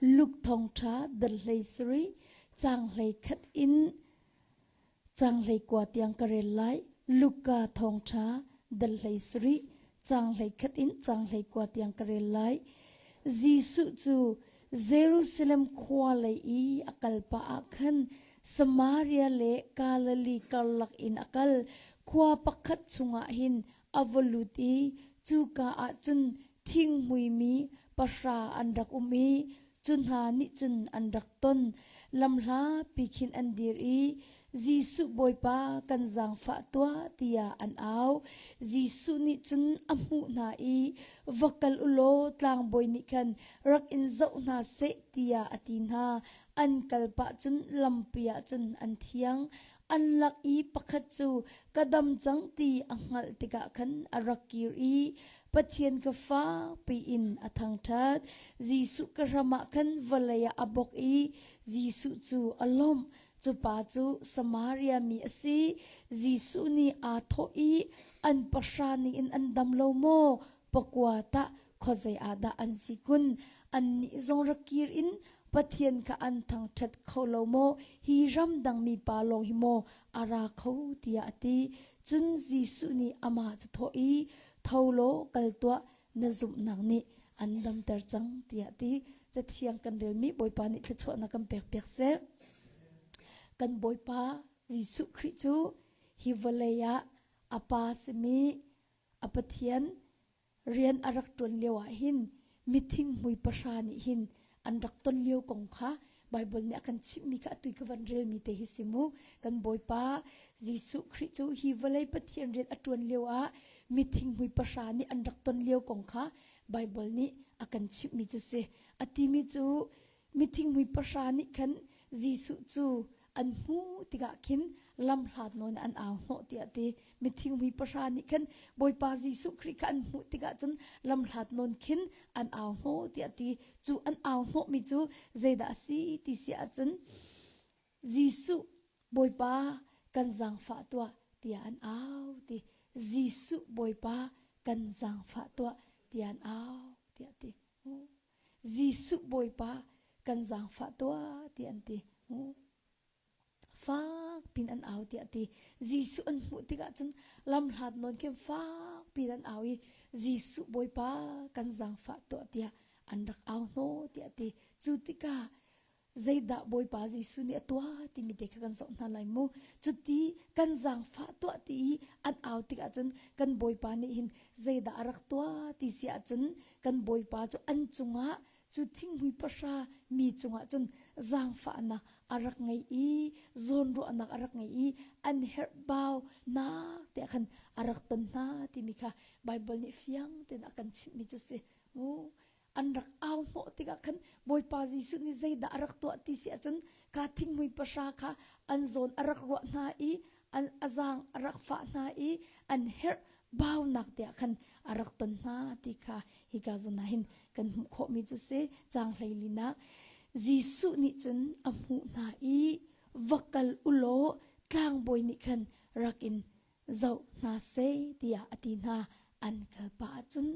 Luke thawngṭha dal hlei sarih caang hlei khat in caang hlei kua tiang ka rel lai. Luka thawngṭha dal hlei sarih caang hlei khat in caang hlei kua tiang ka rel lai. Jesuh cu Jerusalem khua lei i a kal pah ah khan Samaria le Galilee karlak in a kal. Khua pakhat chungah hin a va lut i cuka ah cun thinghmuimi pahra an rak um i cu hna nih cun an rak ton. Lamhlapi khin an dir i Jesuh Bawipa kan zaangfah tuah tiah an au. Jesuh nih cun a hmuh hna i va kal u law tlangbawi nih khan rak in zoh hna seh tiah a ti hna. An kal pah cun lampi ah cun an thiang. An lak i pakhat cu ka dam cang ti a hngalh tikah khan a rak kir i Pathian ka fakpi in a thangṭhat. Jesuh ka hram ah khan vawlei ah a bawk i Jesuh cu a lawmh. Cu pa cu Samaria mi a si. Jesuh nih aa thawh i an pahra ningin an dam lo maw? Pakua tah khuazei ah dah an si kun? Annih zong rak kir in Pathian kha an thangṭhat kho lo maw? Hi ramdang mi pa lawng hi maw a ra kho? tiah a ti. Cun Jesuh nih amah cu thawh i, Tho law kal tuah, na zumhnak nih an damter cang, tiah a ti. Cathiang kan relmi Bawipa nih thluachuahnak kan pekpiak seh. Kan Bawipa Jesuh Khrih cu hi vawlei ah a Pa simi a Pathian rian a rak ṭuan lio ah hin mithinghmui pahra nih hin an rak ton lio kong kha Baibal nih a kan chimhmi kha atu ka van relmi te hi si mu. Kan Bawipa Jesuh Khrih cu hi vawlei Pathian rian a ṭuan lio ah mithinghmui pahra nih an rak ton lio kong kha Baibal nih a kan chimhmi cu si. A timi cu mithinghmui pahra nih khan Jesuh cu an hmuh tikah khin lamhlat nawn an au hnawh tiah ti. Mithinghmui pahra nih khan Bawipa Jesuh Khrih kha an hmuh tikah cun lamhlat nawn khin an au hnawh tiah ti. Cu an au hnawhmi cu zeidah a si ti si ahcun Jesuh Bawipa kan zaangfah tuah tiah an au ti. Jesuh Bawipa kan zaangfah tuah tiah an au tiah ti. Jesuh Bawipa kan zaangfah tuah ti an ti. Fak pin an au tiah ti. Jesuh an hmuh tikah cun lamhlat nawn khin fak pin an au i Jesuh Bawipa kan zaangfah tuah tiah an rak au hnawh tiah ti. Cu tikah zeidah Bawipa Jesuh nih a tuah timi te kha kan zoh hna lai mu. Cuti kan zaangfah tuah ti i an au tikah cun kan Bawipa nih hin zeidah a rak tuah ti si ahcun kan Bawipa cu an cungah cu thinghmui pahra mi cungah cun zaangfahnak a rak ngei i zawnruahnak a rak ngei i an herhbau nak tiah khan a rak ton hna timi kha Baibal nih fiang tein a kan chimhmi cu si. Mu an rak au hnawh tikah khan Bawipa Jesuh nih zeidah a rak tuah ti si ahcun kha thinghmui pahra kha an zawn a rak ruah hna i an a zaang a rak fah hna i an herh baunak tiah khan a rak ton hna ti kha hika zawn ah hin kan hmuh khawhmi cu si caang hleilinak Jesuh nih cun a hmuh hna i va kal u law tlangbawi nih khan rak in zoh hna seh tiah a ti hna. An kal pah ahcun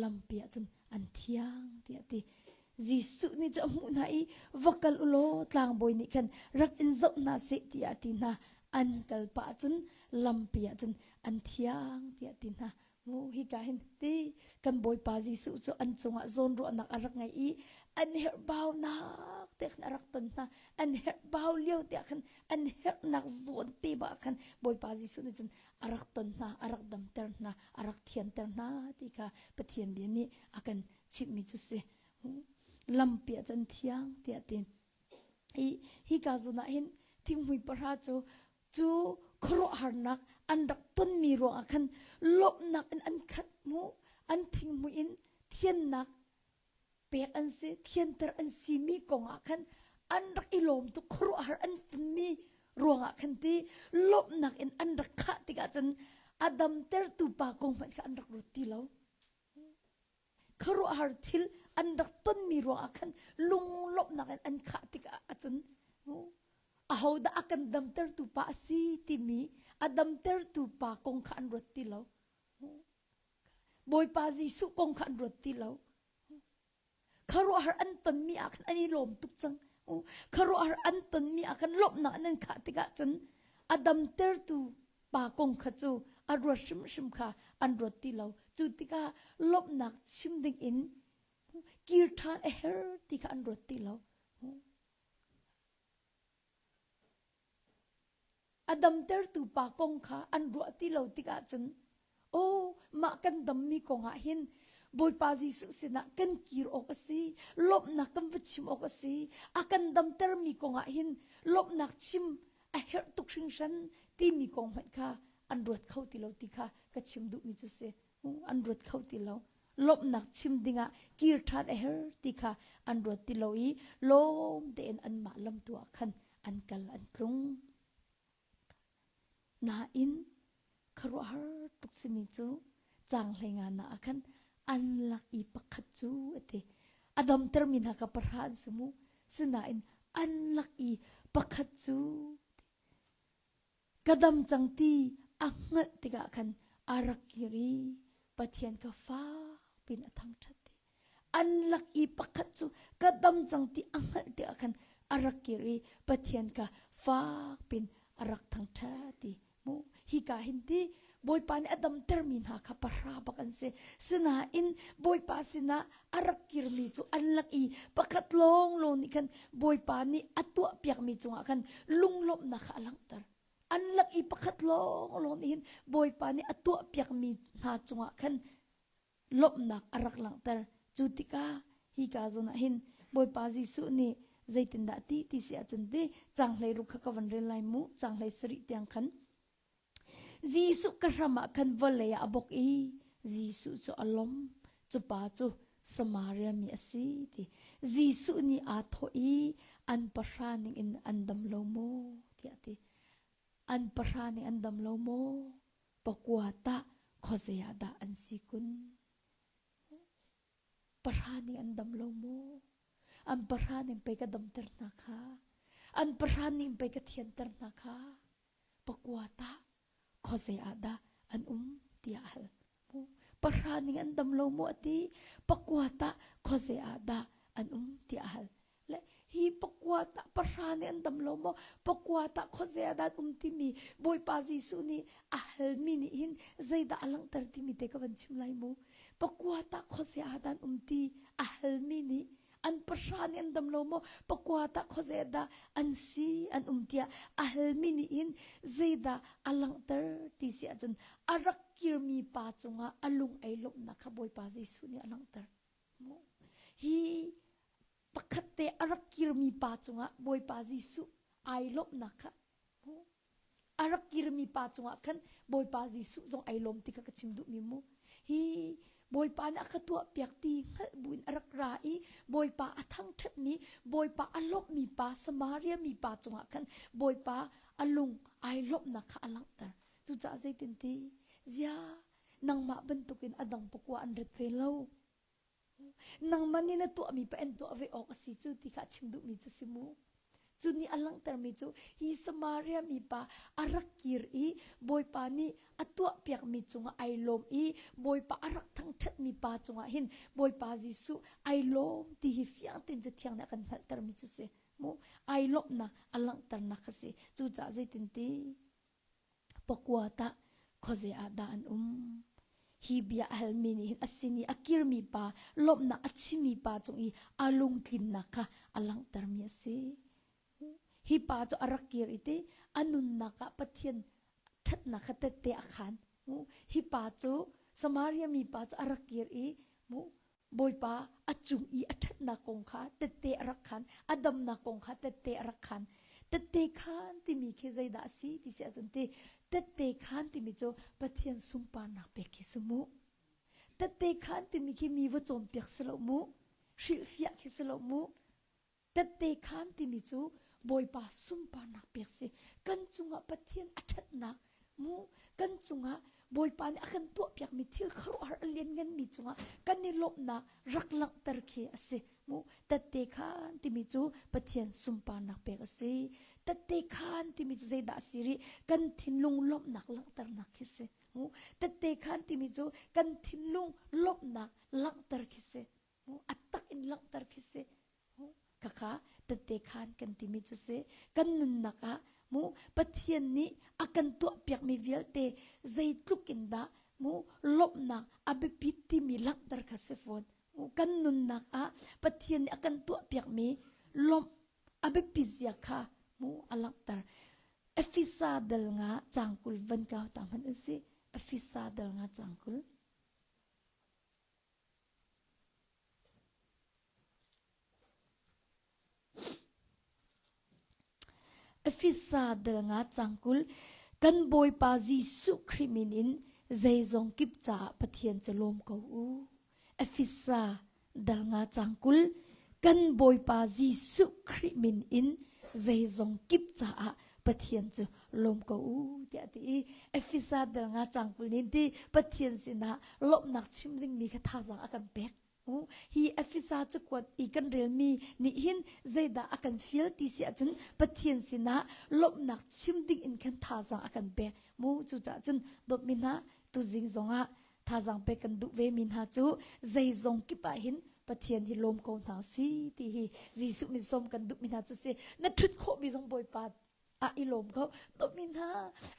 lampi ahcun an thiang tiah a ti. Jesuh nih cu a hmuh hna i va kal u law tlangbawi nih khan rak in zoh hna seh tiah a ti hna. An kal pah ahcun lampi ahcun an thiang tiah a ti hna. Mu hika hin ti kan Bawipa Jesuh cu an cungah zawnruahnak a rak ngei i an herhbaunak te khan a rak ton hna. An herhbau lio te ah khan an herhnak zawn te bak khan Bawipa Jesuh nih cun a rak ton hna, a rak damter hna, a rak thianter hna ti kha Pathian bia nih a kan chimhmi cu si. Lampi ah cun thiang tiah ti. Hi hika zawn ah hin thinghmui pahra cu cu khuaruahharnak an rak tonmi ruangah khan lawmhnak in an khat mu an thinghmui in thiannak pek an si thianter an simi kong ah khan an rak i lawm tuk khuaruahhar an tonmi ruangah khan ti lawmhnak in an rak khah tikah cun a damtertu pa kong hmanh kha an rak ruat ti lo khuaruahhar thil an rak tonmi ruangah khan lunglawmhnak in an khah tikah ahcun ahodah a kan damtertu pa a si timi a damtertu pa kong kha an ruat ti lo Bawipa Jesuh kong kha an ruat ti lo. Khuaruahhar an tonmi ah khan an i lawm tuk cang. Khuaruahhar an tonmi ah khan lawmhnak an an khah tikah cun a damtertu pa kong kha cu a ruat hrimhrim kha an ruat ti lo. Cu tikah lawmhnak chim ding in kir ṭhan a her ti kha an ruat ti lo. A damtertu pa kong kha an ruah ti lo tikah cun aw mah kan dammi kong ah hin Bawipa Jesuh sinah kan kir awk a si, lawmhnak kan va chim awk a si, a kan damtermi kong ah hin lawmhnak chim a herh tuk hringhran timi kong hmanh kha an ruat kho ti lo ti kha ka chim duhmi cu si. An ruat kho ti lo. Lawmhnak chim dingah kir ṭhan a her ti kha an ruat ti lo i lawm tein anmah lam tu ah khan an kal an tlung. Nain khuaruahhar tuk simi cu caang hleinga na ah khan an lak i pakhat cu a ti. A damtermi hna kha pahra an si mu. Sinain an lak i pakhat cu Ka dam cang ti a hngalh tikah khan a rak kir i Pathian kha fak piin a thangṭhat i an lak i pakhat cu ka dam cang ti a hngalh tikah khan a rak kir i Pathian kha fak piin a rak thangṭhat i mu hika hin ti Bawipa nih a damtermi hna kha pahra bak an si. Sinain Bawipa sinah a rak kirmi cu an lak i pakhat lawnglawng nih khan Bawipa nih a tuahpiakmi cungah khan lunglawmhnak kha a langhter. An lak i pakhat lawnglawng nih hin Bawipa nih a tuahpiakmi hna cungah khan lawmhnak a rak langhter. Cu tikah hika zawn ah hin Bawipa Jesuh nih zeitindah ti ti si ahcun ti caang 16 kha ka van rel lai mu caang 17 tiang khan Jesuh ka hram ah khan vawlei ah a bawk i Jesuh cu a lawm. Cu pa cu Samaria mi a si ti. Jesuh nih aa thawh i an pahra ning in an dam lo maw tiah a ti. An pahra ning an dam lo maw? Pakua tah khuazei ah dah an si kun? Pahra ning an dam lo maw? An pahra ning pei ka damter hna kha. An pahra ning pei ka thianter hna kha. Pakua tah khuazei ah dah an um tiah a hal. Pahra ning an dam lo maw a ti. Pakua tah khuazei ah dah an um tiah a hal. Le hi pakua tah pahra nih an dam lo maw pakua tah khuazei ah dah an um timi Bawipa Jesuh nih a halmi nih hin zeidah a langhter timi te ka van chim lai mu. Pakua tah khuazei ah dah an um ti a halmi nih an pahra nih an dam lo maw pakua tah khuazei dah an si an um tiah a halmi nih hin zeidah a langhter ti si ahcun a rak kirmi pa cungah a lung ei lawmhnak kha Bawipa Jesuh nih a langhter hi pakhat te a rak kirmi pa cungah Bawipa Jesuh ai lawmhnak kha A rak kirmi pa cungah khan Bawipa Jesuh zong ai lawm ti kha ka chim duhmi mu. Hi Bawipa nih a ka tuahpiak ti hngalh buin a rak ra i Bawipa a thangṭhatmi, Bawipa a lawmhmi pa, Samaria mi pa cungah khan Bawipa a lung ai lawmhnak kha a langhter. Cucaah zeitinti, zia nangmah bantukin a dang pakua an rat ve lo. Nangmah nih na tuahmi pa en tuah ve awk a si cu ti kha a chim duhmi cu si mu. Cu nih a langhtermi cu hi Samaria mi pa a rak kir i Bawipa nih a tuahpiakmi cungah ai lawm i Bawipa a rak thangṭhatmi pa cungah hin Bawipa Jesuh ai lawm ti hi fiang tein Cathiang nih a kan hngalhtermi cu si mu. Ai lawmhnak a langhternak kha si. Cucaah zeitinti Pakua tah khuazei ah dah an um? Hi bia a halmi nih hin a sin i a kirmi pa, lawmhnak a chimmi pa cung i a lungtlinnak kha a langhtermi a si. Hi pa cu a rak kir i ti a nunnak ah Pathian ṭhatnak kha tette a khan. Hi pa cu Samaria mi pa cu a rak kir i Bawipa a cung i a ṭhatnak kong kha tette a rak khan, a damnak kong kha tette a rak khan. Tette khan timi khi zeidah a si ti si ahcun ti tette khan timi cu Pathian sunparnak pek khi si mu. Tette khan timi khi mi va cawnpiak si lo mu. Hrilhfiah khi si lo mu. Tette khaan timi cu Bawipa sunparnak pek si. Kan cungah Pathian a ṭhatnak mu kan cungah Bawipa nih a kan tuahpiakmi thil khuaruahhar a liannganmi cungah kan i lawmhnak rak langhter khi a si. Mu tette khaan timi cu Pathian sunparnak pek a si. Tette khaan timi cu zeidah a si rih? Kan thinlung lawmhnak langhternak khi si. Mu tette khaan timi cu kan thinlung lawmhnak langhter khi si. A tak in langhter khi si. Khakha tette khan kan timi cu si. Kan nunnak ah mu Pathian nih a kan tuahpiakmi vialte zeitluk in dah mu lawmhnak a biapit timi langhter kha si fawn. Kan nunnak ah Pathian nih a kan tuahpiakmi lawmh a biapit zia kha mu a langhter. Efesa dal nga cangkul van kau ta hmanh u si. Efesa dal nga cangkul. Efesa dal nga cangkul kan Bawipa Jesuh Khrih min in zeizong kip caah Pathian cu lawm ko u. Efesa dal nga cangkul kan Bawipa Jesuh Khrih min in zeizong kip caah Pathian cu lawm ko u tiah ti i Efesa dal nga cangkul nin ti Pathian sinah lawmhnak chim dingmi kha thazaang a kan pek. Hi Efesa cakuat i kan relmi nih hin zeidah a kan fial ti si ahcun Pathian sinah lawmhnak chim ding in khan thazaang a kan pek. Mu cucaah cun dawtmi hna tuzing zongah thazaang pek kan duh ve mi hna cu zeizong kip ah hin Pathian hi lawm ko hna si ti hi Jesuh min sawm kan duh mi hna cu si na ṭhut khawh mi zong Bawipa ah i lawm ko mi hna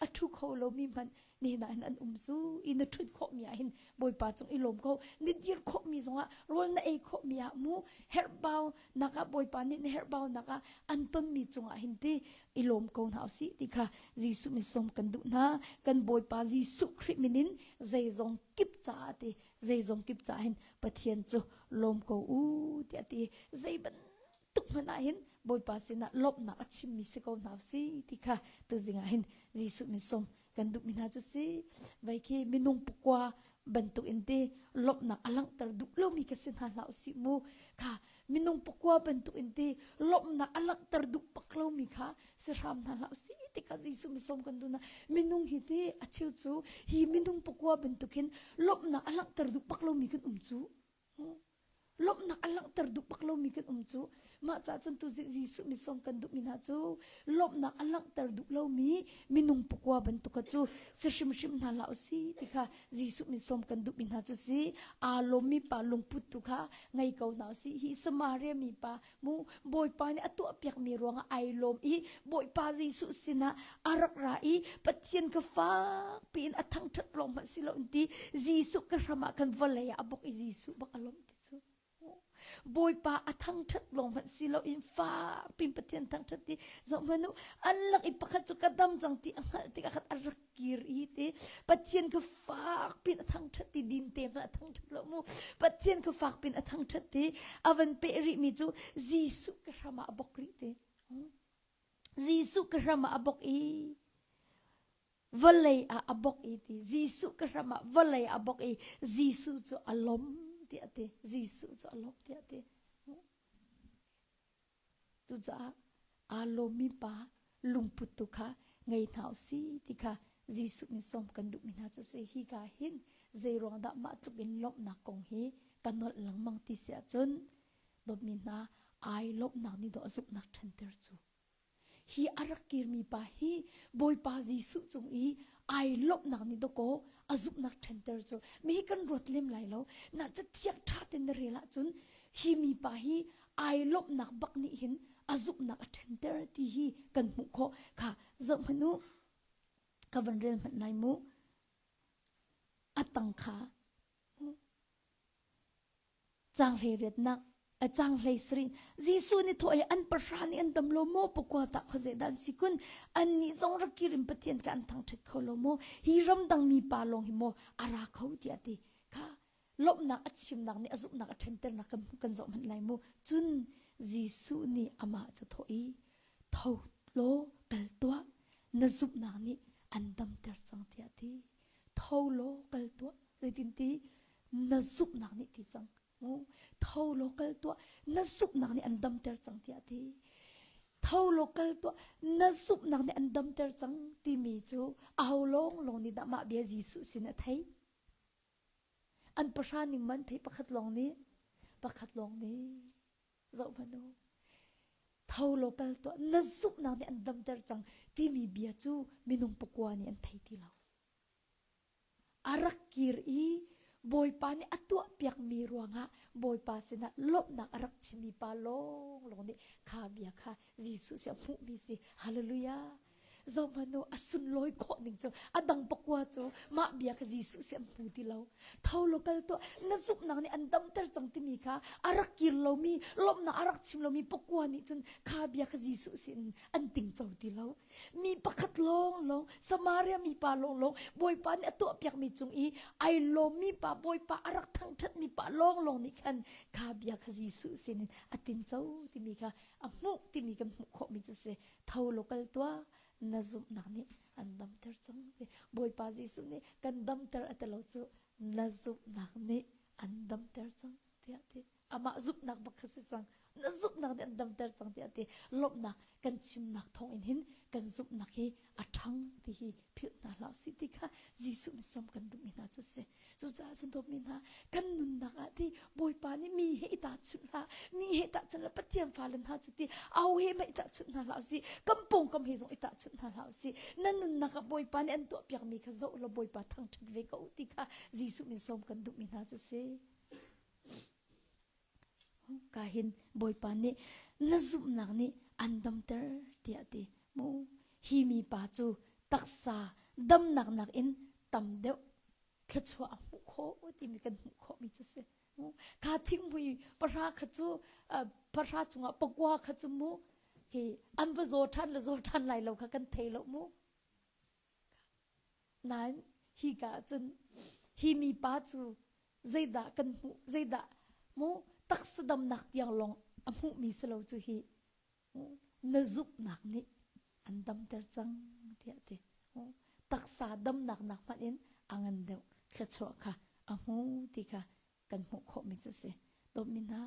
a ṭhu kho lomi hmanh nihin ah hin an um zu i na ṭhut khawh mi ah hin Bawipa cung i lawm ko ni dir khawh mi zongah rawl na ei khawh mi ah mu herhbau nak ah Bawipa nih na herhbau nak ah an ton mi cungah hin ti i lawm ko hna usih ti kha Jesuh min sawm kan duh hna kan Bawipa Jesuh Khrih min in zeizong kip caah ti zeizong kip caah hin Pathian cu lawm ko u tiah ti zei bantuk hmanh ah hin Bawipa sinah lawmhnak a chimmi si ko hna si ti kha tuzing ah hin Jesuh min sawm kan duhmi hna cu si vai khi minung pakua bantuk in ti lawmhnak a langhter duh lomi ka si hna hlah usih mu kha minung pakua bantuk in ti lawmhnak a langhter duh bak lomi kha si hram hna hlah usih ti kha Jesuh misawm kan duh na minung hi ti a cheu cu hi minung pakua bantuk hin lawmhnak a langhter duh bak lomi kan um cu lawmhnak a langhter duh bak lomi kan um cu mah ca cun tu Jesuh misawm kan duhmi hna cu lawmhnak a langhter duh lomi minung pakua bantuk kha cu si hrimhrim hna hlah usih ti kha Jesuh misawm kan duhmi hna cu si aa lawmmi pa lungput tu kha ngei ko hna usih hi Samaria mi pa mu Bawipa nih a tuahpiakmi ruangah ai lawm i Bawipa Jesuh sinah a rak ra i Pathian ka fak piin a thangṭhat lawng hmanh si lo in ti Jesuh ka hram ah khan vawlei ah a bawk i Jesuh bak a lawmh ti cu Bawipa a thangṭhat lawng hmanh si lo in fak piin Pathian thangṭhat ti zoh hmanh u an lak i pakhat cu ka dam cang ti a hngalh tikah khan a rak kir i ti Pathian kha fak pin a thangṭhat ti din te hmanh a thangṭhat lo mu Pathian kha fak pin a thangṭhat ti a van peh rih mi cu Jesuh ka hram ah a bok rih ti Jesuh ka hram ah a bok i vawlei ah a bok i ti Jesuh ka hram ah vawlei ah a bok i Jesuh cu a lom tiah ti Jesuh cu a lom tiah ti Cucaah aa lawmmi pa lungput tu kha ngei hna u si ti kha Jesuh nih sawm kan duhmi hna cu si. Hika hin zeiruang dah mah tluk in lawmhnak kong hi ka nolh lengmang ti si ahcun dawtmi hna ai lawmhnak nih dawh a zumhnak ṭhanter cu. Hi a rak kirmi pa hi Bawipa Jesuh cung i ai lawmhnak nih dawkaw a zumhnak ṭhenter cu mi hi kan ruat lem lai lo na cathiang ṭha ten na rel ahcun hi mi pa hi ai lawmhnak bak nih hin a zumhnak a ṭhenter ti hi kan hmuh khawh kha zoh hmanh u ka van rel hmanh lai mu a tang kha Caang hleiriatnak a caang hlei sarih Jesuh nih thawh i an pahra nih an dam lo maw pakua tah khuazei dah an si kun annih zong rak kir in Pathian kha an thangṭhat kho lo maw hi ramdang mi pa lawng hi maw a ra kho tiah a ti kha lawmhnak a chimnak nih a zumhnak a ṭhenternak kan kan zoh hmanh lai mu cun Jesuh nih amah cu thawh i tho law kal tuah na zumhnak nih an damter cang tiah a ti tho law kal tuah zeitinti na zumhnak nih ti cang tho law kal tuah na zumhnak nih an damter cang tiah ti tho law kal tuah na zumhnak nih an damter cang timi cu aho lawng lawng nih dah mah bia Jesuh sin a thei an pahra ning man thei pakhat lawng nih pakhat lawng nih zoh hmanh u tho law kal tuah na zumhnak nih an damter cang timi bia cu minung pakua nih an thei ti lo a rak kir i. Bawipa nih a tuahpiakmi ruangah Bawipa sinah lawmhnak a rak chimmi pa lawnglawng nih kha bia kha Jesuh si a hmuhmi si. Hallelujah. Zohhmanh u, a sunlawi khawh ning cu a dang pakua cu mah bia kha Jesuh si an hmu ti lo. Tho law kal tuah, na zumhnak nih an damter cang timi kha a rak kir lomi, lawmhnak a rak chim lomi pakua nih cun kha bia kha Jesuh sin an tingco ti lo. Mi pakhat lawnglawng, Samaria mipa lawnglawng, Bawipa nih a tuahpiakmi cung i ai lawmmi pa, Bawipa a rak thangṭhatmi pa lawnglawng nih khan kha bia kha Jesuh sinin a tinco timi kha a hmuh timi kan hmuh khawhmi cu si. Tho law kal tuah, na zumhnak nih an damter cang. Bawipa Jesuh nih kan damter a ti lo cu na zumhnak nih an damter cang tiah ti. Amah zumhnak bak kha si cang. Na zumhnak nih an damter cang tiah ti. Lawmhnak kan chimnak thawng in hin kan zumhnak hi a ṭhang ti hi philh hna hlah usih ti kha Jesuh nih sawm kan duhmi hna cu si. Cucaah cun dawtmi hna kan nunnak ah ti Bawipa nih mi he i tahchunh hlah, mi he tahchunh hlah, Pathian fale hna cu ti au he mah i tahchunh hna hlah usih, kan pawngkam he zong i tahchunh hna hlah usih. Na nunnak ah Bawipa nih an tuahpiakmi kha zoh law Bawipa thangṭhat ve ko u ti kha Jesuh min sawm kan duhmi hna cu si. Ka hin Bawipa nih na zumhnak nih an damter tiah a ti. Mu hi mi pa cu taksa damnak nakin tam deuh thluachuah a hmuh khawh timi kan hmuh khawhmi cu si. Kha thinghmui pahra kha cu pahra cungah pakua kha cu mu khi an va zaw ṭhan le zaw ṭhan lai lo kha kan thei lo mu. Nain hi ka cun hi mi pa cu zeidah kan hmuh zeidah mu taksa damnak tiang lawng a hmuhmi si lo cu hi na zumhnak nih an damter cang tiah ti taksa damnak nak hmanh in a ngan deuh thluachuah kha a hmu ti kha kan hmuh khawhmi cu si dawtmi hna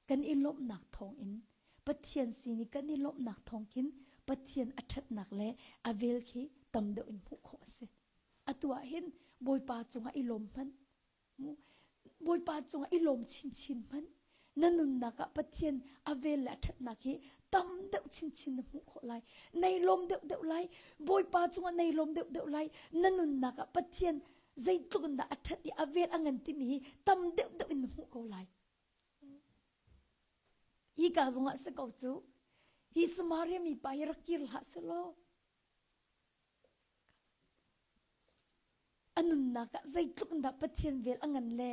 kan i lawmhnak thawng in Pathian sin i kan i lawmhnak thawng khin Pathian a ṭhatnak le a vel khi tam deuh in hmuh khawh a si atu ah hin Bawipa cungah i lawm hmanh Bawipa cungah i lawm chinchin hmanh na nunnak ah Pathian a vel le a ṭhatnak hi tam deuh chinchin na hmuh khawh lai nei lawm deuh deuh lai Bawipa cungah nei lawm deuh deuh lai na nunnak ah Pathian zeitluk in dah a ṭhat i a vel a ngan timi hi tam deuh deuh in na hmuh ko lai hi ka zongah si ko cu hi Samaria mi pa hi rak kir hlah selaw A nunnak ah zeitluk in dah Pathian vel a ngan le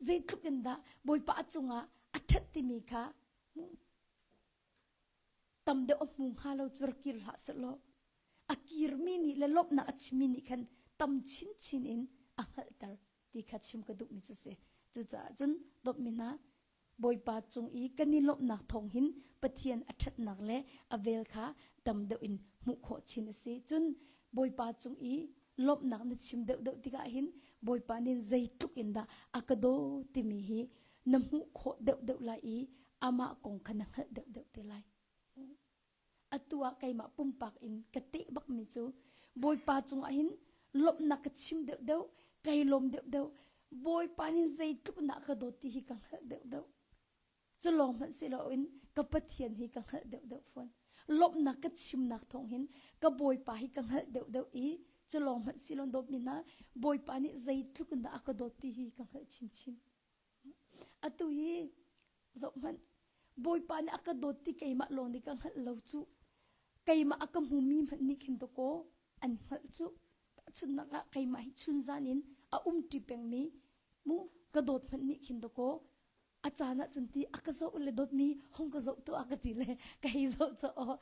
zeitluk in dah Bawipa a cungah a ṭhat timi kha tam deuh a hmu hnga lo cu rak kir hlah sehlaw a kirmi nih le lawmhnak a chimmi nih khan tam chinchin in a hngalhter ti kha chim ka duhmi cu si. Cucaah cun dawtmi hna Bawipa cung i kan i lawmhnak thawng hin Pathian a ṭhatnak le a vel kha tam deuh in hmuh khawh chin a si. Cun Bawipa cung i lawmhnak na chim deuhdeuh tikah hin Bawipa nih zeitluk in dah a ka daw timi hi na hmuh khawh deuhdeuh lai i amah kong kha na hngalh deuhdeuh te lai. Atu ah keimah pumpak in ka teh bakmi cu Bawipa cungah hin lawmhnak ka chim deuhdeuh, kai lawm deuhdeuh, Bawipa nih zeitluk in dah ka dawt ti hi ka hngalh deuhdeuh. Cu lawng hmanh si loin ka Pathian hi ka hngalh deuhdeuh fawn. Lawmhnak ka chimnak thawng hin ka Bawipa hi ka hngalh deuhdeuh i cu lawng hmanh si loin dawtmi hna Bawipa nih zeitluk in dah a ka dawt ti hi ka hngalh chinchin. Atu hi zohhmanh, Bawipa nih a ka dawt ti keimah lawng nih ka hngalh lo cu. Keimah a ka hmumi hmanh nih khin dawkaw an hngalh cu. Tahchunhnak ah keimah hi chunzan in a umṭi pengmi mu ka dawt hmanh nih khin dawkaw a caan ah cun ti a ka zoh le dawtmi hung ka zoh tuah ka ti le ka hei zoh caw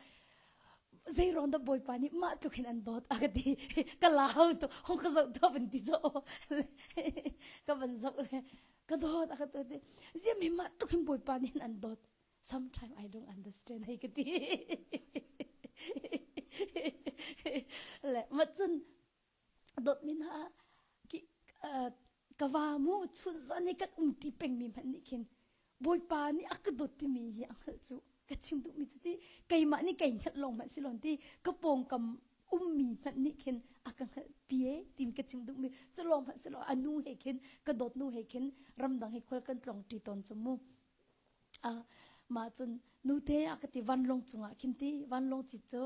zei ruang dah Bawipa nih mah tluk hin an dawt a ka ti ka lau tu hung ka zoh tuah van ti caw ka van zoh le ka dawt a ka ti ziam hi mah tluk hin Bawipa nih hin an dawt sometimes I don't understand hei ka ti le ma cun dawtmi hna ka va mu chun zan i kan umṭi pengmi hmanh nih khin Bawipa nih a ka dawt timi hi a hngalh cu ka chim duhmi cu ti keimah nih kei hngalh lawng hmanh si lon ti ka pawngkam ummi hmanh nih khin a ka hngalh pi e tin ka chim duhmi cu lawng hmanh si lo a nu he khin ka dawt nu he khin ramdang he khual kan tlawng ṭi tawn cu mu mah cun nute a ka ti vanlawng cungah khin ti vanlawng cit cu.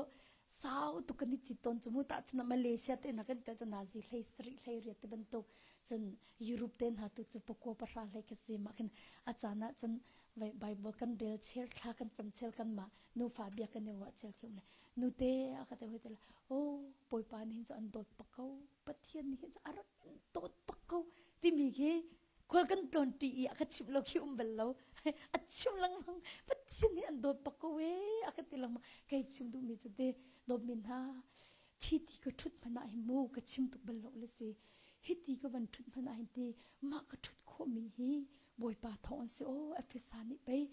Sau tuk kan i cit tawn cu mu tah cun Malaysia te hna kan kal cu nazi hlei sarih hlei riat ti bantuk cun Europe te hna tu cu pakua pahra hlei ka si mah khin a caan ah cun Bible kan rel chel thla kan cam chel kan mah nufa bia kan i ruah chel khi um le nute a ka te hoi te la oh Bawipa nih hin cu an dawt bak ko Pathian nih hin cu a rak in dawt bak ko timi khi khual kan tlawn ṭi i a ka chimh lo khi um bal lo a chim lengmang Pathian nih an dawt bak ko ee a ka ti lengmang kei chim duhmi cu te dawtmi hna khi ti ka ṭhut hmanh ah hin mu ka chim tuk bal lo le si hi ti ka van ṭhut hmanh ah hin ti mah ka ṭhut khawhmi hi Bawipa thawng an si aw Efesa nih pei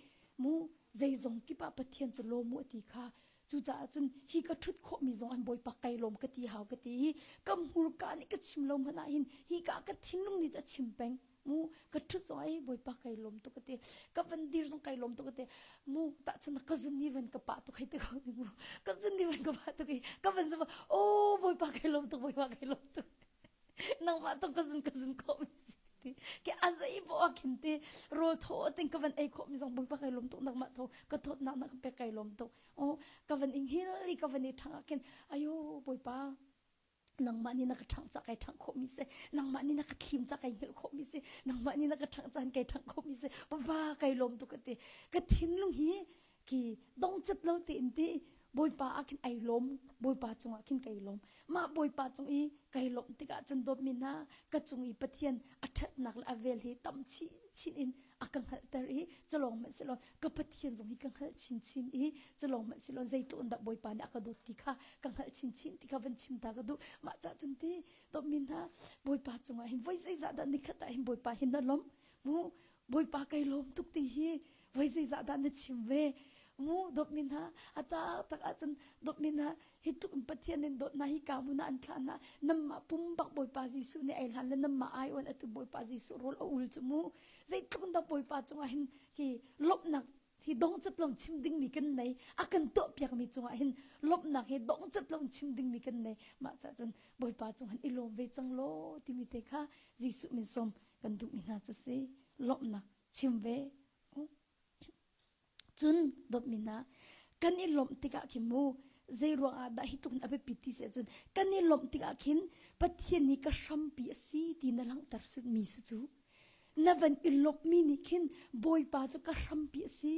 mu zeizong kip ah Pathian cu lawm u a ti kha Cucaah cun hi ka ṭhut khawhmi zong an Bawipa kai lawm ka ti hau ka ti i ka hmurka nih ka chim lo hmanh ah hin hi ka ka thinlung nih cu a chim peng. Mu ka ṭhut zong ai Bawipa kai lawm tuk ka ti. Ka van dir zong kai lawm tuk ka ti. Mu tahchun ka zun ni van ka pah tuk hei ti ko ni mu. Ka zun ni van ka pah tuk i ka van zum oh Bawipa kai lawm tuk Bawipa kai lawm tuk. Nangmah tuk ka zun ka zun khawh mi si ti. Ke a zei bo ah khin ti rawl thaw ting ka van ei khawh mi zong Bawipa kai lawm tuk nangmah tho ka thawtnak na ka pek kai lawm tuk. Oh, ka van ing hil i ka van i ṭhang ah khin ayo Bawipa nangmah nih na ka ṭhangh ca kai ṭhangh khawhmi si nangmah nih na ka thlim ca kai hngilh khawhmi si nangmah nih na ka ṭhangh caan kai ṭhangh khawhmi si Bawipa kai lawm tuk ka ti ka thinlung hi ki dongcat lo tein ti Bawipa ah khin ai lawm Bawipa cungah khin kai lawm mah Bawipa cung i kai lawmh tikah cun dawtmi hna ka cung i Pathian a ṭhatnak le a vel hi tam chin chin in a ka hngalhter i culawng hmanh si lo ka Pathian zong hi ka hngalh chinchin i culawng hmanh si lo zeitluk in dah Bawipa nih a ka dawt ti kha ka hngalh chinchin ti kha van chim ta ka duh mah cah cun ti dawtmi hna Bawipa cungah hin voi zeizah dah nikhat ah hin Bawipa hin na lawmh mu Bawipa kai lawm tuk ti hi voi zeizah dah na chim ve mu dawtmi hna a tak ahcun dawtmi hna hi tluk in Pathian in dawt hna hi ka hmun ah an thlah hna namah pumbak Bawipa Jesuh nih ai hlan le namah ai on atu Bawipa Jesuh rawl a ul cu mu zeitluk in dah Bawipa cungah hin hi lawmhnak hi dongcat lawng chim dingmi kan nei a kan tuahpiakmi cungah hin lawmhnak hi dongcat lawng chim dingmi kan nei mah cah cun Bawipa cung hin i lawm ve cang law timi te kha Jesuh min sawm kan duhmi hna cu si lawmhnak chim ve Cun dawtmi hna, kan i lawmh tikah khin mu zei ruang ah dah hi tluk in a biapit ti si ahcun kan i lawmh tikah khin Pathian nih ka hrampi a si ti na langhter mi si cu na van i lawmhmi nih khin Bawipa cu ka hrampi a si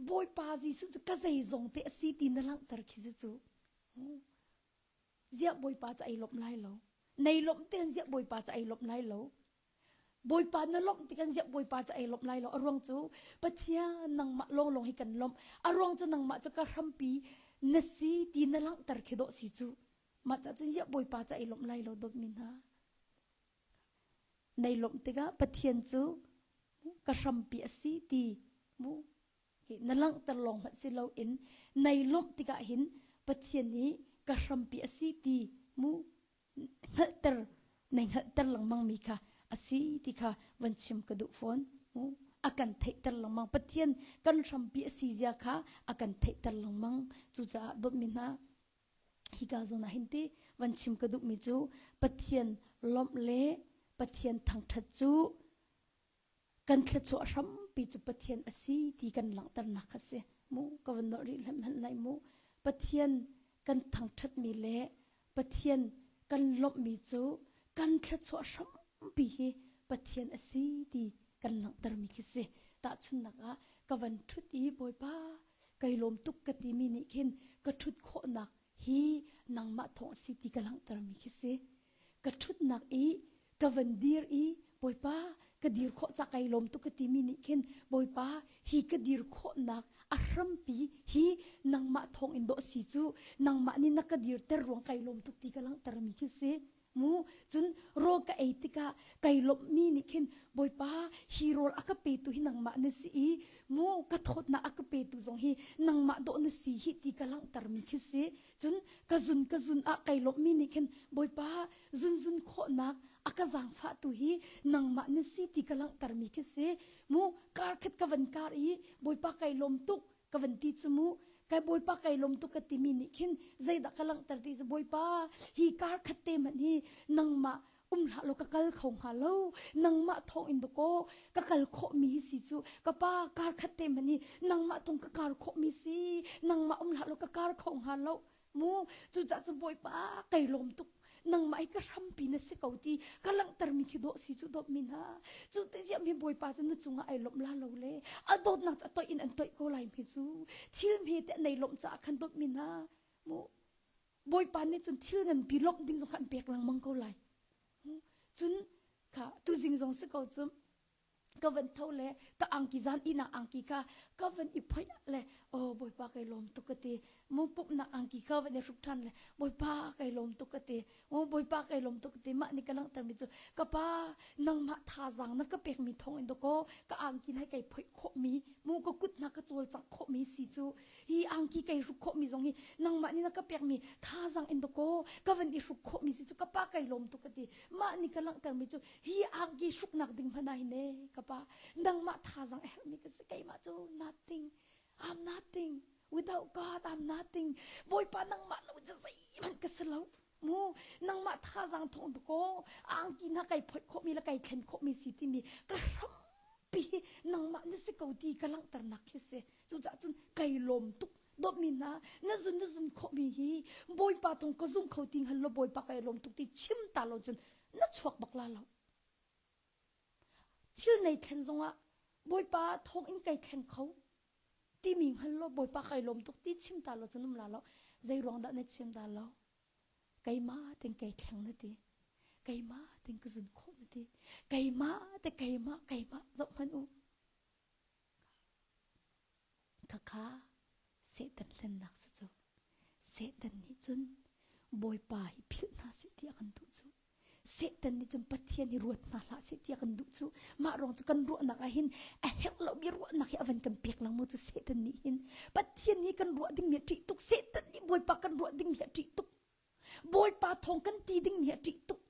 Bawipa Jesuh cu ka zeizong te a si ti na langhter khi si cu ziah Bawipa cu ai lawmh lai lo nei lawmh te ziah Bawipa cu ai lawmh lai lo Bawipa na lawmh ti kan ziah Bawipa cu ei lawmh lai lo. A ruang cu Pathian nangmah lawnglawng hi kan lawmh. A ruang cu nangmah cu ka hrampi na si ti na langhter khi dawh si cu. Mah cah cun ziah Bawipa cu ei lawmh lai lo dawtmi hna. Nei lawmh tikah Pathian cu ka hrampi a si ti mu na langhter lawng hmanh si loin nei lawmh tikah hin Pathian hi ka hrampi a si ti mu hngalhter nei hngalhter lengmang mi kha a si ti kha van chim ka duh fawn a kan theihter lengmang Pathian kan hrampi a si zia kha a kan theihter lengmang cucaah dawtmi hna hika zawn ah hin ti van chim ka duhmi cu Pathian lawmh le Pathian thangṭhat cu kan thluachuah hrampi cu Pathian a si ti kan langhternak kha si mu ka van nolh rih hmanh hmanh lai mu Pathian kan thangṭhatmi le Pathian kan lawmhmi cu kan thluachuah hrampi hi Pathian a si ti kan langhtermi khi si tahchunhnak ah ka van ṭhut i Bawipa kai lawm tuk ka timi nih khin ka ṭhut khawhnak hi nangmah thawng a si ti ka langhtermi khi si ka ṭhutnak i ka van dir i Bawipa ka dir khawh ca kai lawm tuk ka timi nih khin Bawipa hi ka dir khawhnak a hrampi hi nangmah thawng in dawh si cu nangmah nih na ka dirter ruang kai lawm tuk ti ka langhtermi khi si mu cun rawl ka ei tikah kai lawmhmi nih khin Bawipa hi rawl a ka petu hi nangmah na si i mu ka thawtnak a ka petu zong hi nangmah dawh na si hi ti ka langhtermi khi si Cun ka zun ka zun ah kai lawmhmi nih khin Bawipa zunzun khawhnak a ka zaangfahtu hi nangmah na si ti ka langhtermi khi si. Mu kar khat ka van kar i Bawipa kai lawm tuk ka van ti cu mu kai Bawipa kai lawm tuk ka timi nih khin zeidah ka langhter ti cu Bawipa hi kar khat te hmanh hi nangmah um hlah law ka kal kho hnga lo nangmah thawng in dakaw ka kal khawhmi hi si cu ka pa kar khat te hmanh hi nangmah thawng ka kar khawhmi si nangmah um hlah law ka kar kho hnga lo. Mu cucah cu Bawipa kai lawm tuk nangmah hi ka hrampi na si ko ti ka langhtermi khi dawh si cu dawtmi hna cu te ziam hi Bawipa cu na cungah ai lawmh la lo le a dawtnak cu a toih in an toih ko lai mi cu thil hme te nei lawmh caah khan dawtmi hna mu Bawipa nih cun thil nganpi lawmh ding zong kha an pek lengmang ko lai cun kha tuzing zong si ko cu ka van tho le ka angki zan ihnak angki kha ka van i phoih le oh bawipa kai lawm tuk ka ti mu pumhnak angki kha van i hruk ṭhan le bawipa kai lawm tuk ka ti mu bawipa kai lawm tuk ka ti mah nih ka langhter mi cu ka pa nangmah thazaang na ka pek mi thawng in dakaw ka angki na kai phoih khawh mi mu ka kut na ka cawlcangh khawh mi si cu hi angki kai hruk khawh mi zong hi nangmah nih na ka pek mi thazaang in dakaw ka van i hruk khawh mi si cu ka pa kai lawm tuk ka ti mah nih ka langhter mi cu hi angki hruknak ding hmanh ah hin e ka pa nangmah thazaang a herhmi ka si keimah cu nothing I'm nothing without God I'm nothing Bawipa nangmah lo cu zeihmanh ka si lo mu nangmah thazaang thawng tu ko angki na kai phoih khawhmi le kai thlen khawhmi si timi ka hrampi nangmah na si ko ti ka langhternak khi si cucaah cun kai lawm tuk dawtmi hna na zun na zun khawhmi hi bawipa thong ka zum kho ti hngal lo bawipa kai lawm tuk ti chim ta lo cun na chuak bak la lo thil nei thlen zongah bawipa thong in kai thleng kho timi hngal lo bawipa kai lawm tuk ti chim ta lo cun um la lo zei ruang dah na chim ta lo keimah ten kai thleng na ti keimah ten ka zun khawh na ti keimah te keimah keimah zoh hmanh u Khakha Satan hlennak si cu. Satan nih cun Bawipa hi philh hna seh ti a kan duh cu. Satan nih cun Pathian hi ruat hna hlah seh ti a kan duh cu. Mah ruang cu kan ruahnak ah hin a herh lomi ruahnak hi a van kan pek lengmang cu Satan nih hin. Pathian hi kan ruah dingmi a ṭih tuk. Satan nih Bawipa kan ruah dingmi a ṭih tuk. Bawipa thawng kan ti dingmi a ṭih tuk.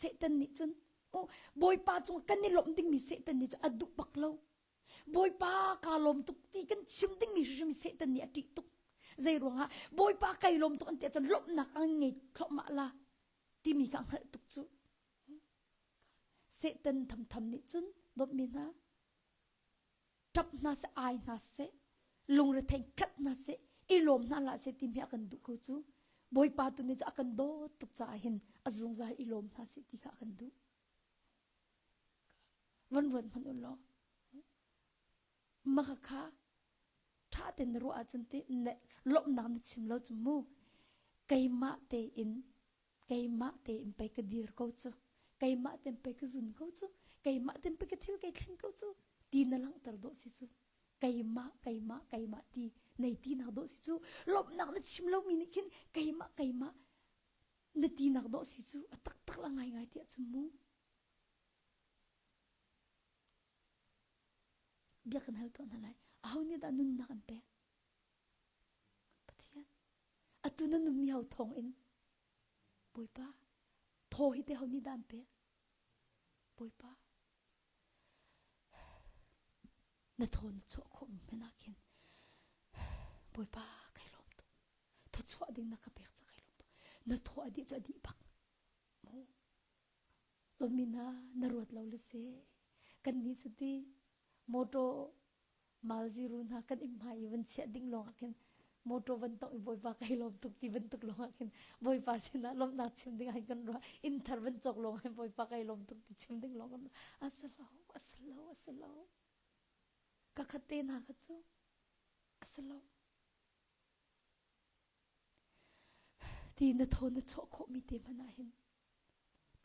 Satan nih cun oh, Bawipa cung kan i lawmh dingmi Satan nih cun a duh bak lo. Bawipa kaa lawm tuk ti kan chim dingmi hrimhrim Satan nih a ṭih tuk. Zei ruangah Bawipa kai lawm tuk an ti ahcun lawmhnak an ngei thluahmah la timi kha a hngalh tuk cu. Satan thamtham nih cun dawtmi hna ṭap hna seh ai hna seh lungrethei khat hna seh i lawm hna hlah seh timi a kan duh ko cu. Bawipa tu nih cun a kan dawt tuk caah hin a zungzal i lawm hna seh ti kha a kan duh. Van ruat hmanh u law maka kha ṭha tein na ruah ahcun ti lawmhnak na chim lo cu mu keimah tein keimah tein pei ka dir ko cu keimah tein pei ka zun ko cu keimah tein pei ka thil kai thleng ko cu ti na langhter dawh si cu keimah keimah keimah ti nei ti nak dawh si cu lawmhnak na chim lomi nih khin keimah keimah na tinak dawh si cu a taktak la ngaingai tiah cun mu bia kan hal tuah hna lai aho nih dah nunnak an pek Pathian atu na nunmi ho thawng in Bawipa thaw hi te ho nih dah an pek Bawipa na thaw na chuah khawh mi hmanh ah khin Bawipa kai lawm tuk thawchuah ding na ka pek ca kai lawm tuk na thaw a dih cu a dih bak mu Dawtmi hna na ruat lo le si kan nih cu ti motor mal ziru hna kan inn hmai i van chiah ding lawng ah khin motor van tongh i bawipa kai lawm tuk ti bantuk lawng ah khin bawipa sinah lawmhnak chim ding ah kan ruah inn thar van cawk lawng ah bawipa kai lawm tuk ti chim ding lawng kan ruah a si lo a si lo a si lo ka khat te hna kha cu a si lo Ti na thaw na chuah khawhmi te hmanh ah hin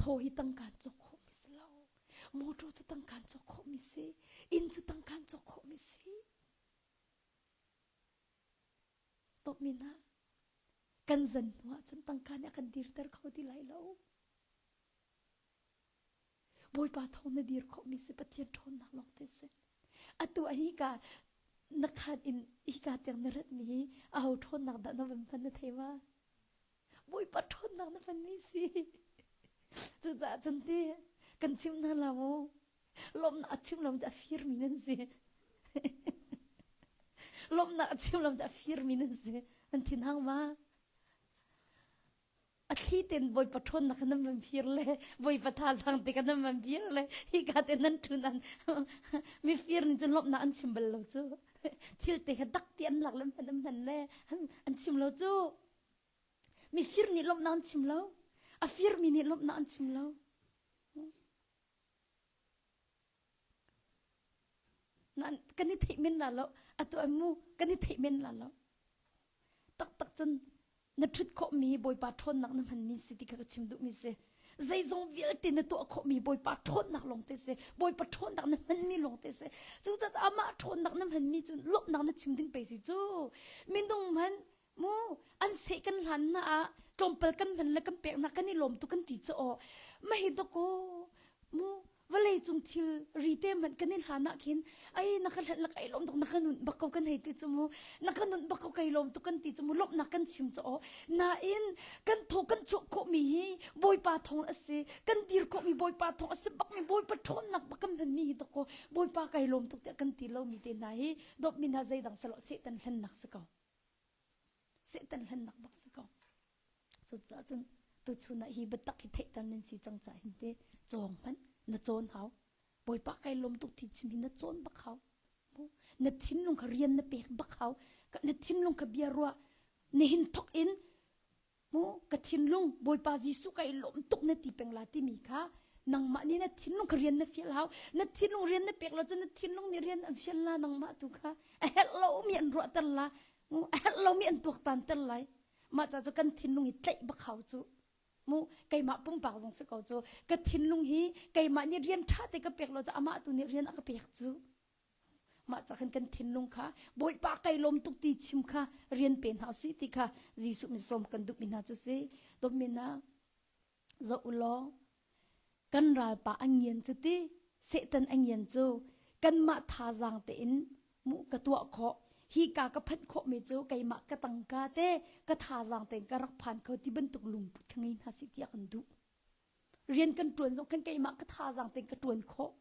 thaw hi tangkaan cawk khawhmi si lo. Motor cu tangkaan cawk khawhmi si. Inn cu tangkaan cawk khawhmi si. Dawtmi hna, kan zan hnu ahcun tangka nih a kan dirter kho ti lai lo. Bawipa thawng na dir khawhmi si Pathian ṭhawnnak lawng te si. Atu a hika na khan in hika tiang na ratmi hi aho ṭhawnnak dah na van hman na thei ma? Bawipa ṭhawnnak na hmanmi si. Cucaah cun ti kan chim hna la mu. Lawmhnak a chim lo cu a firmi nan si. Lawmhnak a chim lo cu a firmi nan si. Nan thin hang ma? A thli ten Bawipa ṭhawnnak kha nan van fir le Bawipa thazaang te kha nan van fir le hika te nan ṭun an mifir nih cun lawmhnak an chim bal lo cu thil te kha dak ti an lak le hman an hman le an chim lo cu. Mifir nih lawmhnak an chim lo. A firmi nih lawmhnak an chim lo. Kan i theih men la lo. Atu mu kan i theih men la lo. Taktak cun na ṭhut khawhmi Bawipa ṭhawnnak na hmanmi si ti kha ka chim duhmi si. Zeizong vialte na tuah khawhmi Bawipa ṭhawnnak lawngte si. Bawipa ṭhawnnak na hmanmi lawngte si. Cucaah amah ṭhawnnak na hmanmi cu lawmhnak na chim ding pei si cu. Minung hman mu an seh kan hlan na ah tlawmpal kan hman le kan pek na kan i lawm tu kan ti cu aw. Mahi doko mu vawlei cung thil ri te hmanh kan i hlan ah khin ai na ka hlat la kai lawm tuk na ka nun bak ko kan hei ti cu mu na ka nun bak ko kai lawm tuk kan ti cu mu lawmhnak kan chim cu aw nain kan thaw kan chuah khawh mi hi bawipa thawng a si kan dir khawh mi bawipa thawng a si bak mi bawipa ṭhawnnak bak kan hman mi hi dok ko bawipa kai lawm tuk tiah kan ti lo mi te hna hi dawt mi hna zeidang selo satan hlennak si ko Satan hlennak bak si ko. Cucaah cun tuchun ah hi biatak hi theihter nan si cang caah hin te cawng hmanh na cawn hau. Bawipa kai lawm tuk ti chim hi na cawn bak hau. Na thinlung kha rian na pek bak hau. Na thinlung kha bia ruah. Nihin thok in mu ka thinlung Bawipa Jesuh kai lawm tuk na ti peng la timi kha nangmah nih na thinlung kha rian na fial hau. Na thinlung rian na pek lo cun na thinlung nih rian an fial la nangmah tu kha a herh lomi an ruahter la. A herh lomi an tuaktan ter lai. Mah ca cu kan thinlung hi tlaih bak hau cu. Mu keimah pumpak zong si ko cu. Ka thinlung hi keimah nih rian ṭha te ka pek lo cu amah tu nih rian a ka pek cu. Mah ca khan kan thinlung kha Bawipa kai lawm tuk ti chim kha rian pe hna usih ti kha Jesuh min sawm kan duhmi hna cu si. Dawtmi hna zoh u law kan ralpa a ngian cu ti Satan a ngian cu kanmah thazaang tein mu ka tuah khawh hi ka ka phanh khawhmi cu keimah ka tangka te ka thazaang tein ka rak phan kho ti bantuk lungput kha ngei hna sih tiah kan duh rian kan ṭuan zong khan keimah ka thazaang tein ka ṭuan khawh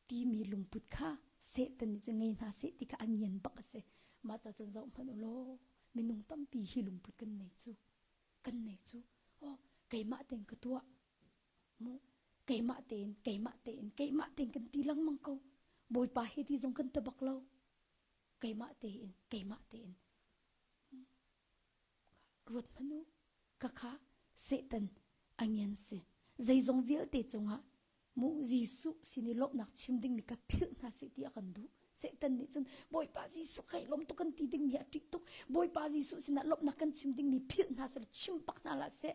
timi lungput kha Satan nih cun ngei hna seh ti kha a ngian bak a si mah ca cun zoh hmanh u law minung tampi hi lungput kan nei cu kan nei cu oh keimah tein ka tuah mu keimah tein keimah tein keimah tein kan ti lengmang ko bawipa he ti zong kan ta bak lo keimah tein keimah tein ruat hmanh u ka kha satan a ngian si zeizong vialte cungah Mu Jesuh sin i lawmhnak chim dingmi ka philh hna seh ti a kan duh. Satan nih cun Bawipa Jesuh kai lawm tuk kan ti dingmi a ṭih tuk. Bawipa Jesuh sinah lawmhnak kan chim dingmi philh hna seh chim bak hna hlah seh.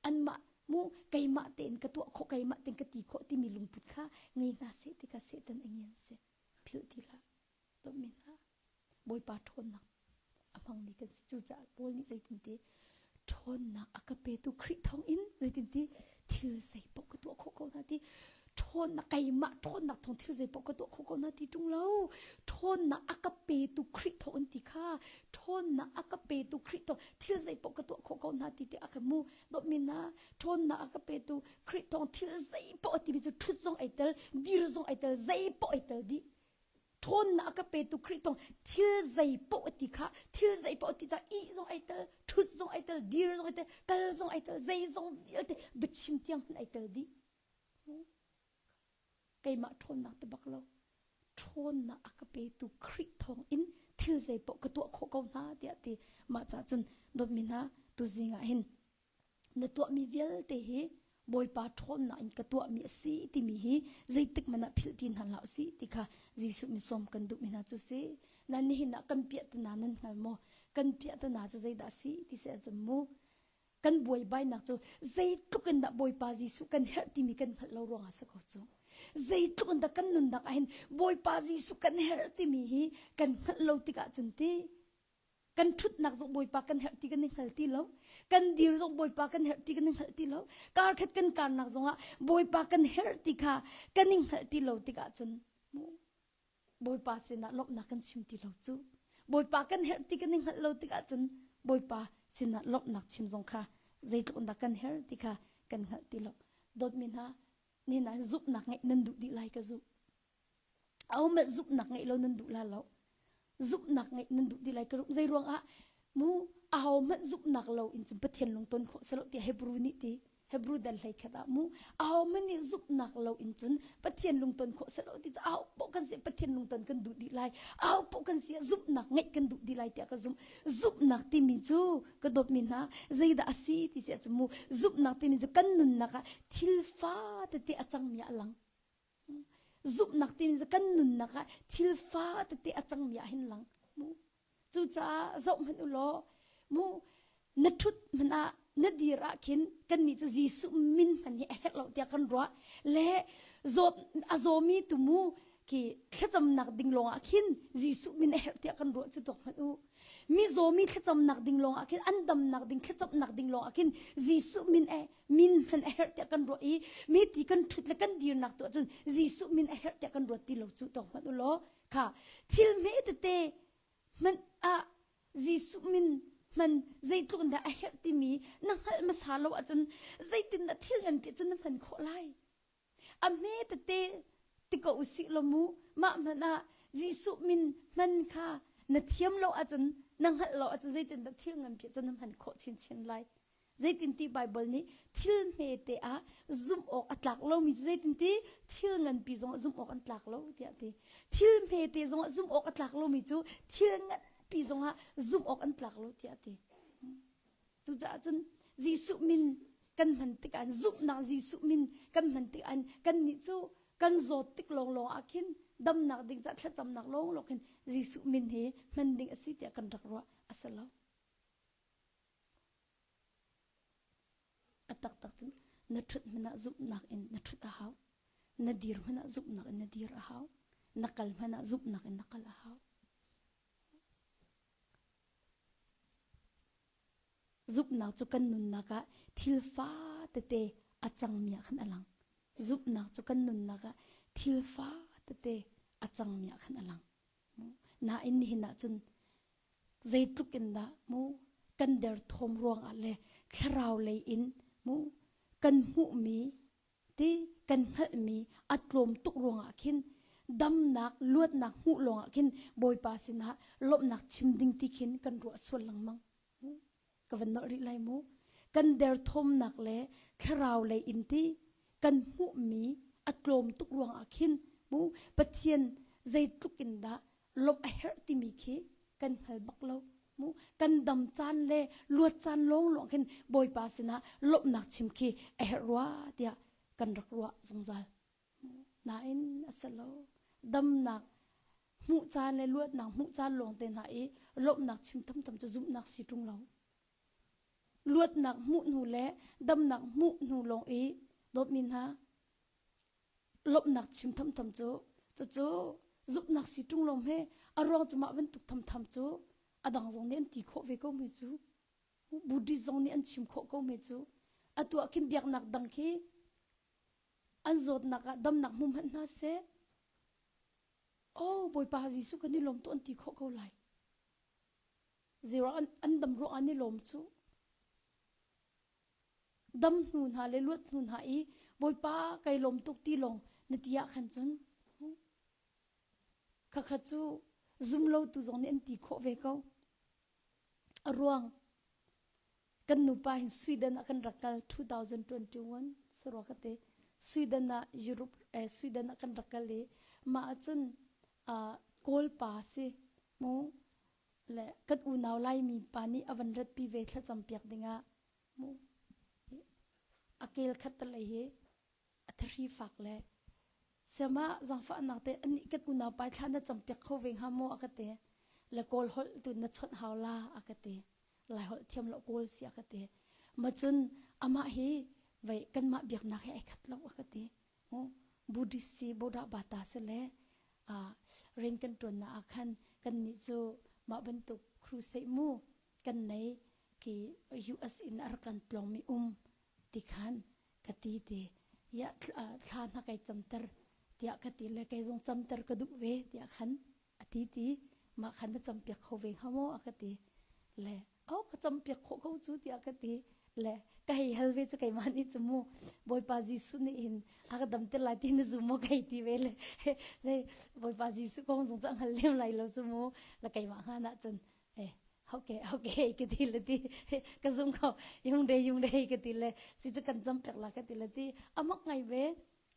Anmah mu keimah tein ka tuah khawh keimah tein ka ti khawh timi lungput kha ngei hna seh ti kha Satan a ngian si. Philh ti hlah. Dawtmi hna. Bawipa ṭhawnnak a hmangmi kan si. Cucaah Paul nih zeitinti ṭhawnnak a ka petu Khrih thawngin zeitinti thil zeipaoh ka tuah khawh ko hna ti ṭhawnnak keimah ṭhawnnak thawng thil zeipaoh ka tuah khawh ko hna ti ṭung lo ṭhawnnak a ka petu Khrih thawngin ti kha ṭhawnnak a ka petu Khrih thawng thil zeipaoh ka tuah khawh ko hna ti ti a ka mu dawtmi hna ṭhawnnak a ka petu Khrih thawng thil zeipaoh a timi cu ṭhut zong ai tel dir zong ai tel zeipaoh ai tel dih ṭhawnnak a ka petu Khrih tong thil zei paoh a ti kha thil zei paoh a ti caah ih zong ai tel ṭhut zong ai tel dir zong ai tel kal zong ai tel zei zong vialte biachim tiang hmanh ai tel dih keimah ṭhawnnak te bak lo ṭhawnnak a ka petu Khrih thawng in thil zei paoh ka tuah khawh ko hna tiah ti mah caah cun dawtmi hna tuzing ah hin na tuahmi vialte hi Bawipa ṭhawnnak in ka tuahmi a si timi hi zeitik hmanh ah philh ti hna hlah usih ti kha Jesuh min sawm kan duhmi hna cu si. Na nihin ah kan piahtana nan hngal maw? Kan piahtana cu zeidah a si ti si ahcun mu kan buaibainak cu zeitluk in dah Bawipa Jesuh kan herh timi kan hngalh lo ruangah si ko cu. Zeitluk in dah kan nunnak ah hin Bawipa Jesuh kan herh timi hi kan hngalh lo tikah cun ti kan ṭhutnak zong Bawipa kan herh ti kan i hngal ti lo kan dir zong Bawipa kan herh ti kan i hngalh ti lo karkhat kan karnak zongah Bawipa kan herh ti kha kan i hngalh ti lo tikah cun Bawipa sinah lawmhnak kan chim ti lo cu Bawipa kan herh ti kan i hngalh lo tikah cun Bawipa sinah lawmhnak chim zong kha zeitluk in dah kan herh ti kha kan hngalh ti lo dawtmi hna nihin ah zumhnak ngeih nan duh dih lai ka zumh Ahohmanh zumhnak ngeih lo nan duh la lo. Zumhnak ngeih nan duh ti lai ka zei ruangah mu ahohmanh zumhnak lo in cun Pathian lungton khawh selo tiah Hebrew nih ti. Hebrew dal hlei khat ah mu aho man nih zumhnak lo in cun Pathian lungton khawh selo ti aho poh kan si Pathian lungton kan duh dih lai aho poh kan si zumhnak ngeih kan duh dih lai tiah ka zumh zumhnak timi cu ka dawtmi hna zeidah a si ti si ahcun mu zumhnak timi cu kan nunnak ah thil fa tete a cangmi ah a lang Zumhnak timi cu kan nunnak ah thil fa tete a cangmi ah hin lang. Mu. Cucaah zoh hmanh u law mu na ṭhut hmanh ah na dir ah khin kannih cu Jesuh min hman hi a herh lo tiah kan ruah le zawt a zawmi tu mu khi thlacamnak ding lawng ah khin Jesuh min a herh tiah kan ruah cu tuak hmanh u. Mi zawmi thlacamnak ding lawng ah khin an damnak ding thlacamnak ding lawng ah khin Jesuh min e min hman a herh tiah kan ruah i mi ti kan ṭhut le kan dirnak tu ahcun Jesuh min a herh tiah kan ruat ti lo cu tawk hmanh u law kha thil hme tete hmanh ah Jesuh min hman zeitluk in dah a herh timi na hngalh hmasa lo ahcun zeitindah thil nganpi cun na hman khawh lai a hme tete ti ko usih law mu mah hmanh ah Jesuh min hman kha na thiam lo ahcun na hngalh lo ahcun zeitindah thil nganpi cun na hman khawh chinchin lai Zeitinti Baibal nih thil hmete ah zumh awk a tlak lomi cu zeitinti thil nganpi zongah zumh awk an tlak lo tiah a ti. Thil hmete zongah zumh awk a tlak lomi cu thil nganpi zongah zumh awk an tlak lo tiah a ti. Cucaah cun Jesuh min kan hman tikah zumhnak Jesuh min kan hman tikah kannih cu kan zawt tik lawnglawng ah khin damnak ding caah thlacamnak lawnglawng khin Jesuh min hi hman ding a si tiah kan rak ruah a si lo. A taktak cun na ṭhut hmanh ah zumhnak in na ṭhut a hau. Na dir hmanh ah zumhnak in na dir a hau. Na kal hmanh ah zumhnak in na kal a hau. Zumhnak cu kan nunnak ah thil fa tete a cangmi ah khan a lang. Zumhnak cu kan nunnak ah thil fa tete a cangmi ah khan a lang. Nain nihin ah cun zeitluk in dah mu kan derthawm ruangah le thlarau lei in mu kan hmuhmi ti kan hngalhmi a tlawm tuk ruangah khin damnak luatnak hmuh lawngah khin Bawipa sinah lawmhnak chim ding ti khin kan ruah sual lengmang ka van nolh rih lai mu kan derthawmnak le thlarau lei in ti kan hmuhmi a tlawm tuk ruangah khin mu Pathian zeitluk in dah lawmh a herh timi khi kan hngal bak lo mu kan dam caan le luat caan lawnglawng khin Bawipa sinah lawmhnak chim khi a herh rua tiah kan rak ruah zungzal nain a si lo damnak hmuh caan le luatnak hmuh caan lawng te hna i lawmhnak chim thamtham cu zumhnak si ṭung lo luatnak hmuh hnu le damnak hmuh hnu lawng i dawtmi hna lawmhnak chim thamtham cu cucu zumhnak si ṭung lo hme a ruang cu mah bantuk thamtham cu a dang zong nih an ti khawh ve ko mi cu Buddhist zong nih an chim khawh ko mi cu atu ah khin biaknak dang khi an zawtnak ah damnak hmu hmanh hna seh oh Bawipa Jesuh kan i lawm tu an ti khawh ko lai zero an, an dam ruang an i lawm cu dam hnu hna le luat hnu hna i Bawipa kai lawm tuk ti lawng na ti ah khan cun khakha cu zum lo tu zong nih an ti khawh ve ko a ruang kan nupa hin Sweden ah kan rak kal 2021 sarua ka te Sweden ah Europe eh, Sweden ah kan rak kal i mah ahcun uh, Kawl pa si mu le kan unau Laimi pa nih a van ratpi ve thlacam piak dingah mu a kel khat talei hi a thahri fak le siama zangfahnak te anih kan unau pa thla na cam piak kho ve hnga maw a ka ti le kawl holh tu na chawnh hau la a ka ti lai holh thiam lo kawl si a ka ti ma cun amah hi vei kanmah biaknak hi ai khat lo a ka ti Buddhist si Boda Bata si le rian kan ṭuannak ah khan kannih cu mah bantuk crusade mu kan nei ki US in a rak kan tlawngmi um ti khan ka ti ti ya thla hna kai camter tiah ka ti le kei zong camter ka duh ve tiah khan a ti ti mah khan na campiak kho ve hnga maw a ka ti le oh ka campiak khawh ko cu tiah ka ti le ka hei hal ve cu keimah nih cu mu Bawipa Jesuh nih hin a ka dam te lai ti na zum maw kai ti ve le zei Bawipa Jesuh kong zong cu a hngal lem lai lo cu mu la keimah hngan ah cun eh. Okay, okay, ka ti le ti. Ka zum ko. Yung de, yung de, ka ti le. Si cu kan cam pek la ka ti le ti. Amak ngai ve.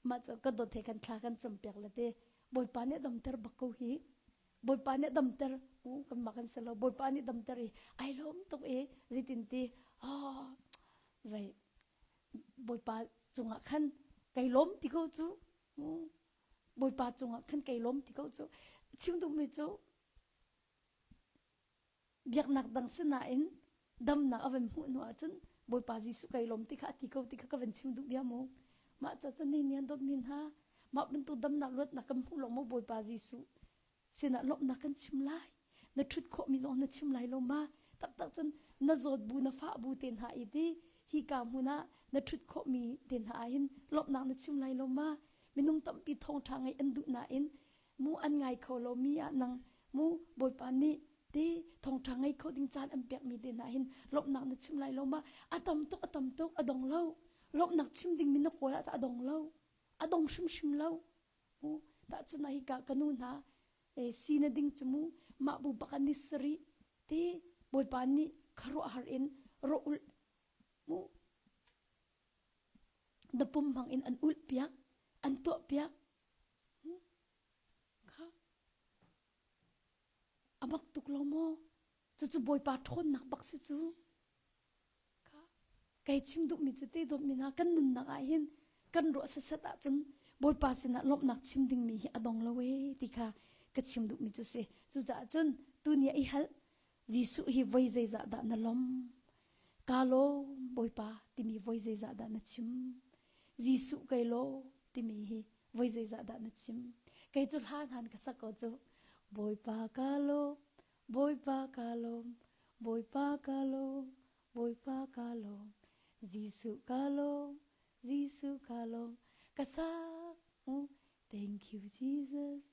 Mah cu ka dawt he kan thla kan cam pek le ti. Bawipa nih damter bak ko hi. Bawipa nih damter. U kan mah kan selo. Bawipa nih damter i ai lawm tuk i zeitin ti. Oh, vei. Bawipa cungah khan kai lawm ti ko cu. Bawipa cungah khan kai lawm ti ko cu. Chim duhmi cu biaknak dang sinain damnak a van hmuh hnu ahcun Bawipa Jesuh kai lawm ti kha a ti ko ti kha ka van chim duh bia mu. Mah ca cun ni nian dawtmi hna mah bantuk damnak luatnak kan hmuh lawng maw Bawipa Jesuh sinah lawmhnak kan chim lai. Na ṭhut khawhmi zong na chim lai lo ma. Taktak cun na zawt bu na fah bu te hna i ti hi ka hmun ah na ṭhut khawhmi te hna ah hin lawmhnak na chim lai lo ma. Minung tampi thawngṭha ngeih an duh nain mu an ngai kho lomi ah nang mu Bawipa nih ti thawngṭha ngei kho ding caan an pekmi te hna hin lawmhnak na chim lai lo ma a tam tuk a tam tuk a dong lo lawmhnak chim ding mi na kawl ah a dong lo a dong hrimhrim lo mu tahchun ah hika ka nu hna e si na ding cu mu mah bu bak ni sari ti Bawipa nih khuaruahhar in rawh ulh mu na pum hmang in an ulh piak an tuah piak Kha a mak tuk lo maw? Cucu Bawipa ṭhawnnak bak si cu. Kha kai chim duhmi cu te dawtmi hna kan nunnak ah hin kan ruah sasat ahcun Bawipa sinah lawmhnak chim dingmi hi a dong lo ee ti kha ka chim duhmi cu si. Cucaah cun tuni ah i hal Jesuh hi voi zeizah dah na lawm? Ka lawm Bawipa timi voi zeizah dah na chim? Jesuh kai lawm timi hi voi zeizah dah na chim? Kei cu hlan han ka sak ko cu. Bawipa ka lawm, Bawipa ka lawm, Bawipa ka lawm, Bawipa ka lawm, Jesuh ka lawm, Jesuh ka lawm, ka sak. Thank you Jesus.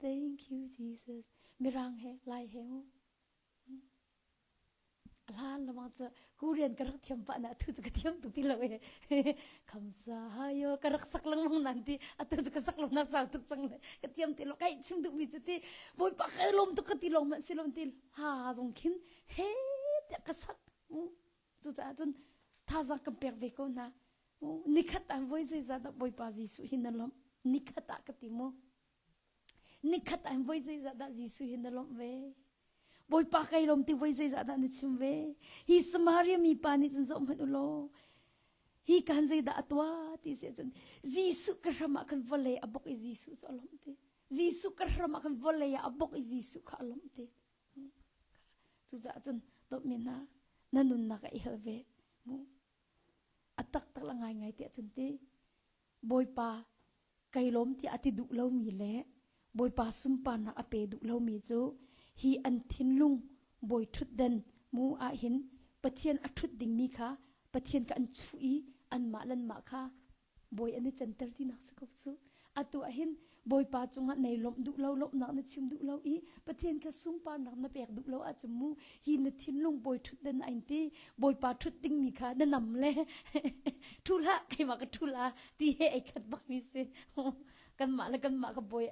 Thank you Jesus. Mirang he lai he mu. Hlan lamang cu Korean ka rak thiam pah na atu cu ka thiam tuk ti lo e. Khamsa hayo ka rak sak lengmang nan ti atu cu ka sak lo na sau tuk cang le ka thiam ti lo kai chim duh mi cu ti Bawipa kai lawm tuk ka ti lawng hmanh si lo ti ha zong khin he tiah ka sak. Cucaah cun thazaang kan pek ve ko hna. Nikhat ah voi zeizah dah Bawipa Jesuh hi na lawmh? Nikhat ah ka ti mu. Nikhat ah voi zeizah dah Jesuh hi na lawmh ve? Bawipa kai lawm ti voi zeizah dah na chim ve? Hi Samaria mi pa nih cun zoh hmanh u law, hi kan zeidah a tuah ti si ahcun Jesuh ka hram ah khan vawlei a bok i Jesuh cu a lawmh ti. Jesuh ka hram ah khan vawlei ah a bok i Jesuh kha a lawmh ti. Cucaah cun dawtmi hna, na nunnak ah i hel ve. Mu. A taktak la ngaingai tiah cun ti Bawipa kai lawm tiah a ti duh lomi le Bawipa sunparnak a pe duh lomi cu hi an thinlung bawi ṭhutdan mu ahhin Pathian a ṭhut dingmi kha Pathian kha an chuh i anmah le anmah kha bawi an i canter tinak si ko cu. Atu ah hin Bawipa cungah nei lawmh duh lo, lawmhnak na chim duh lo i Pathian kha sunparnak na pek duh lo ahcun mu hi na thinlung bawi ṭhutdan ain ti Bawipa ṭhut dingmi kha na nam le ṭhu hlah keimah ka ṭhu la ti he ei khat bakmi si. Kanmah le kanmah ka bawi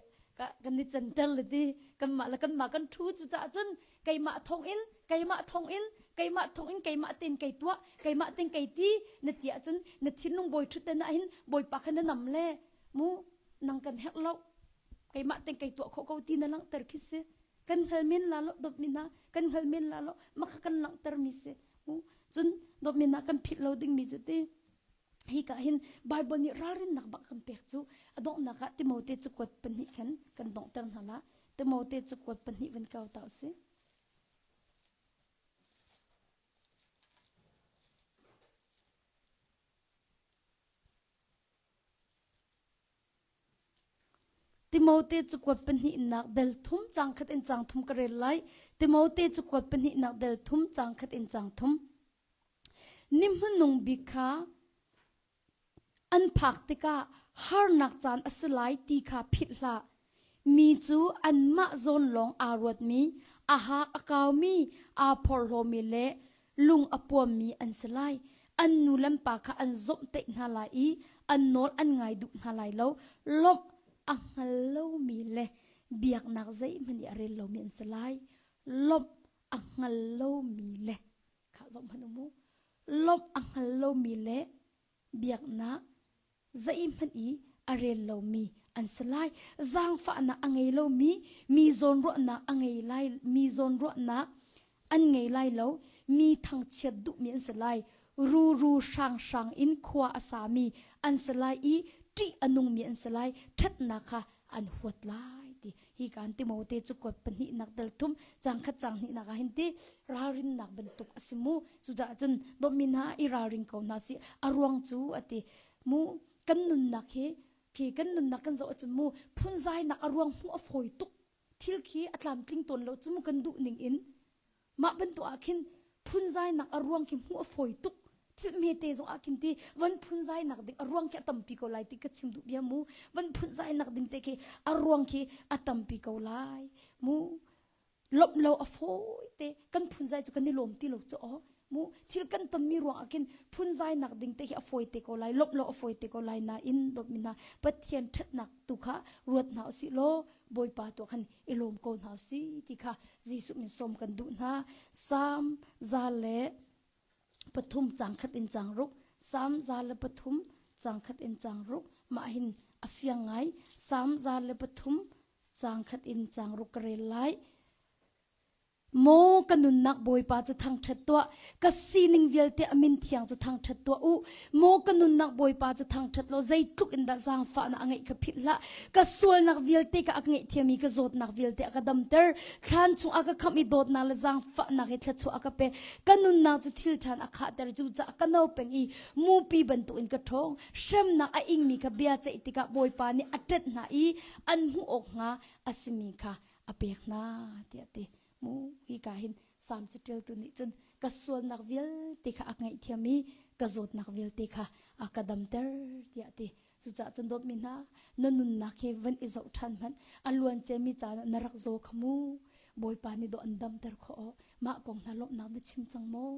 kan i canter le ti kanmah le kanmah kan ṭhu cucaah cun keimah thawngin keimah thawngin keimah thawngin keimah tein kei tuah keimah tein kei ti na ti ahcun na thinlung bawi ṭhutdan ah hin bawipa kha na nam le mu nang kan herh lo keimah tein kei tuah khawh ko ti na langhter khi si kan hngal men la lo dawtmi hna kan hngal men la lo mah kha kan langhter mi si mu cun dawtmi hna kan philh lo dingmi cu ti hi ka hin Bible nih ralrinnak bak kan pek cu a donghnak ah Timote cakuat pahnih khan kan donghter hna la Timote cakuat pahnih van kau ta usih. Timote cakuat pahnihnak del thum cang khat in cang thum ka rel lai. Timote cakuat pahnihnak del thum cang khat in cang thum. Ni hmanung bik kha an phak tikah harnak caan a si lai ti kha philh hlah. Mi cu anmah zawn lawng aa ruatmi, a hak a kaumi, aa phorhlawmi le lung a puammi an si lai. An nu le an pa kha an zawmhtaih hna lai i an nawl an ngai duh hna lai lo. Lawmh a hngal lomi le biaknak zeihmanh i a rel lomi an si lai. Lawmh a hngal. hngal lomi le kha zoh hmanh u mu lawmh a hngal lomi le biaknak zeihmanh i a rel lomi an si lai. Zaangfahnak a ngei lomi, mi zawnruahnak a ngei lai, mi zawnruahnak an ngei lai lo, mi thangchiat duhmi an si lai. Ruru hranghrang in khua a sami an si lai i ṭih a nungmi an si lai. Ṭhatnak kha an huat lai ti hi kan Timote cu kuat pahnihnak dal thum cang khat cang hnihnak ah hin ti ralrinnak bantuk a si mu cucaah cun dawtmi hna i ralring ko hna si a ruang cu a ti mu kan nunnak hi khi kan nunnak kan zoh ahcun mu phunzainak a ruang hmuh a fawi tuk thil khi a tlamtling tawn lo cu mu kan duh ning in Mah bantuk ah khin phunzainak a ruang khi hmuh a fawi tuk. Thil hmete zong ah khin ti van phunzainak ding a ruang khi a tampi ko lai ti ka chim duh bia mu. Van phunzainak ding te khi a ruang khi a tampi ko lai mu. Lawmh lo a fawi te kan phunzai cu kan i lawm ti lo cu aw. Mu thil kan tonmi ruang ah khin phunzainak ding te khi a fawi te ko lai lawmh lo a fawi te ko lai nain dawtmi hna Pathian ṭhatnak tu kha ruat hna usih law Bawipa tu khan i lawm ko hna si ti kha Jesuh min sawm kan duh hna. Salm 103 cang khat in cang ruk Salm 103 cang khat in cang ruk mah hin a fiang ngai Salm 103 cang khat in cang ruk ka rel lai. Maw ka nunnak Bawipa cu thangṭhat tuah, ka sining vialte a min thiang cu thangṭhat tuah u. Maw ka nunnak Bawipa cu thangṭhat law zeitluk in dah zaangfahnak a ngeih kha philh hlah. Ka sualnak vialte ka a ka ngaihthiam i ka zawtnak vialte a ka damter. Thlan chung a ka khamh i dawtnak le zaangfahnak he thluachuah a ka pek. Ka nunnak cu thil ṭhan a khahter cucaah ka no peng i mupi bantukin ka ṭhawng. Hremnak a ingmi kha bia ceih tikah Bawipa nih a ṭenh hna i an hmuh awk hnga a simi kha a pek hna tiah ti mu hi ka hin sam catialtu nih cun ka sualnak vialte kha a ngaihthiam i ka zawtnak vialte kha a ka damter tiah ti cucaah cun dawtmi hna na nunnak hi van i zoh ṭhan hmanh a luan ciami caan ah na rak zaw kha mu bawipa nih dawh an damter khawh mah kong hna lawmhnak na chim cang maw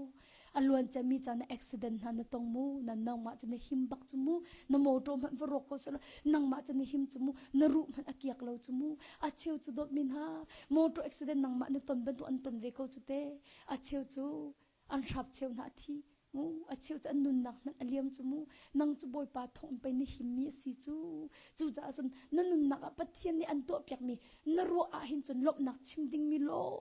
A luan ciami caan ah accident hna na tong mu, na nangmah cu na him bak cu mu, na motor hmanh va rawk ko seh nangmah cu na him cu mu, na ruh hmanh a kiak lo cu mu. A cheu cu dawtmi hna, motor accident nangmah na ton bantuk an ton ve ko cu te. A cheu cu an hrap cheu hna a thi mu, a cheu cu an nunnak hmanh a liam cu mu. Nang cu Bawipa thawng in pei na himmi a si cu. Cucaah cun na nunnak ah Pathian nih an tuahpiakmi na ruah ah hin cun lawmhnak chim dingmi lawng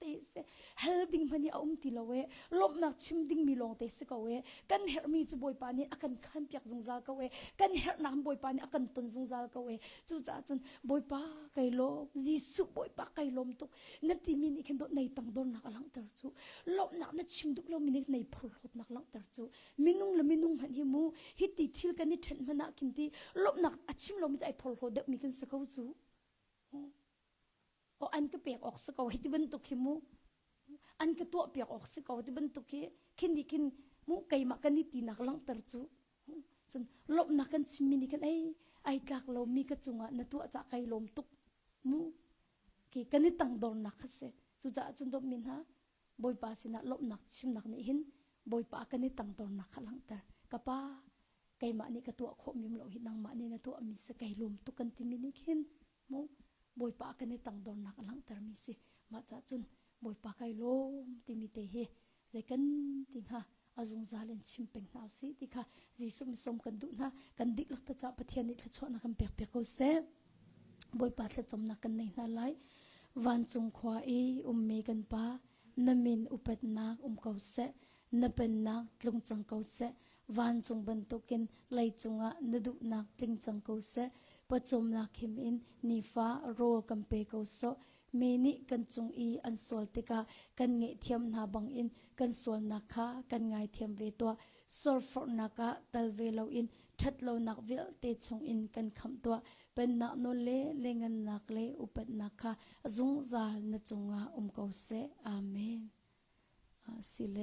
te si hal ding hmanh hi a um ti lo e lawmhnak chim dingmi lawng te si ko e kan herhmi cu bawipa nih a kan khan piak zungzal ko e kan herhnak bawipa nih a kan ton zungzal ko e cucaah cun bawipa kai lawm Jesuh bawipa kai lawm tuk na timi nih khin dawt nei tang dornak a langhter cu lawmhnak na chim duh lomi nih nei phorhlawtnak langhter cu minung le minung hmanh hi mu hi ti thil kan i ṭhen hmanh ah khin ti lawmhnak a chim lomi cu ai phorhlaw deuhmi kan si ko cu o an ka pek awk si ko hi ti bantuk hi mu an ka tuah piak awk si ko ti bantuk hi khin nih khin mu keimah kan i tinak langhter cu cun lawmhnak kan chimmi nih khan ei ai tlak lomi ka cungah na tuah cah kai lawm tuk mu ki kan i tangdornak kha si cucaah cun dawtmi hna Bawipa sinah lawmhnak chimnak nih hin Bawipa kan i tangdornak kha langhter ka pa keimah nih ka tuah khawhmi um lo hi nangmah nih na tuahmi si kai lawm tuk kan timi nih khin mu Bawipa kan i tangdornak a langhtermi si mah cah cun Bawipa kai lawm timi te hi zei kan ti hnga a zungzal in chim peng hna usih ti kha Jesuh misawm kan duh hna kan dihlak ta cah Pathian nih thluachuahnak kan pek piak ko seh Bawipa thlacamnak kan nei hna lai vancung khua i ummi kan pa na min upatnak um ko seh na pennak tlung cang ko seh vancung bantukin leicung ah na duhnak tling cang ko seh pawcawmnak him in nifa rawl kan pe ko sawh mi nih kan cung i an sual tikah kan ngaihthiam hna bangin kan sualnak kha kan ngaithiam ve tuah sorforhnak ah tal ve loin ṭhatlonak vialte chungin kan khamh tuah pennak nawl le lengannak le upatnak kha zungzal na cungah um ko seh amen sile.